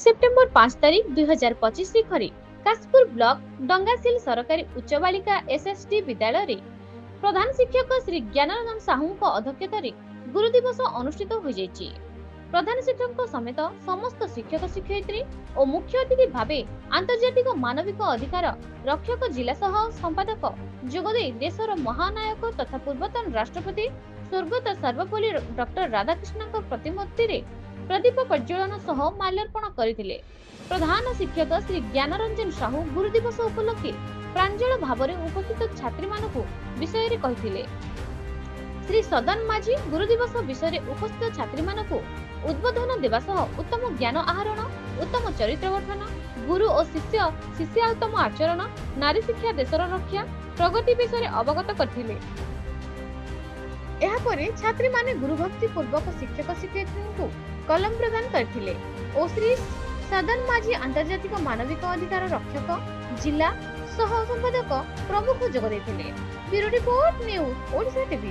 September 5 ତାରିଖ 2025 ତାରିଖରେ Kashipur block Dangasil ସରକାରୀ ଉଚ୍ଚ ବାଳିକା ଏସ୍ଏସ୍ଡି ବିଦ୍ୟାଳୟରେ ପ୍ରଧାନ ଶିକ୍ଷକ ଶ୍ରୀ ଜ୍ଞାନରଞ୍ଜନ ସାହୁଙ୍କ ଅଧ୍ୟକ୍ଷତାରେ ଗୁରୁ ଦିବସ ଅନୁଷ୍ଠିତ ହୋଇଯାଇଛି। ପ୍ରଧାନ ଶିକ୍ଷକଙ୍କ ସମେତ ସମସ୍ତ ଶିକ୍ଷକ ଶିକ୍ଷୟିତ୍ରୀ ଓ ମୁଖ୍ୟ ଅତିଥି ଭାବେ ଆନ୍ତର୍ଜାତିକ ମାନବିକ ଅଧିକାର ରକ୍ଷକ ଜିଲ୍ଲା ସହ ସମ୍ପାଦକ ଯୋଗଦେଇ ଦେଶର ମହାନାୟକ ତଥା ପୂର୍ବତନ ରାଷ୍ଟ୍ରପତି ସ୍ୱର୍ଗତ ସର୍ବପଲ୍ଲୀ ଡକ୍ଟର ରାଧାକୃଷ୍ଣଙ୍କ ପ୍ରତିମୂର୍ତ୍ତିରେ ପ୍ରଦୀପ ପ୍ରଜ୍ୱଳନ ସହ ମାଲ୍ୟାର୍ପଣ କରିଥିଲେ। ପ୍ରଧାନ ଶିକ୍ଷକ ଶ୍ରୀ ଜ୍ଞାନରଞ୍ଜନ ସାହୁ ଗୁରୁ ଦିବସ ଉପଲକ୍ଷେ ପ୍ରାଞ୍ଜଳ ଭାବରେ ଉପସ୍ଥିତ ଛାତ୍ରୀମାନଙ୍କୁ ବିଷୟରେ କହିଥିଲେ। ଶ୍ରୀ ସଦନ ମାଝୀ ଗୁରୁ ଦିବସ ବିଷୟରେ ଉପସ୍ଥିତ ଛାତ୍ରୀମାନଙ୍କୁ ଉଦ୍ବୋଧନ ଦେବା ସହ ଉତ୍ତମ ଜ୍ଞାନ ଆହରଣ, ଉତ୍ତମ ଚରିତ୍ର ଗଠନ, ଗୁରୁ ଓ ଶିଷ୍ୟ, ଶିଷ୍ୟା ଉତ୍ତମ ଆଚରଣ, ନାରୀ ଶିକ୍ଷା ଦେଶର ରକ୍ଷା, ପ୍ରଗତି ବିଷୟରେ ଅବଗତ କରିଥିଲେ। ଏହାପରେ ଛାତ୍ରୀମାନେ ଗୁରୁଭକ୍ତି ପୂର୍ବକ ଶିକ୍ଷକ ଶିକ୍ଷୟିତ୍ରୀଙ୍କୁ କଲମ ପ୍ରଦାନ କରିଥିଲେ ଓ ଶ୍ରୀ ସଦନ ମାଝୀ, ଆନ୍ତର୍ଜାତିକ ମାନବିକ ଅଧିକାର ରକ୍ଷକ ଜିଲ୍ଲା ସହ ସମ୍ପାଦକ ପ୍ରମୁଖ ଯୋଗ ଦେଇଥିଲେ। Bureau report, news Odisha TV.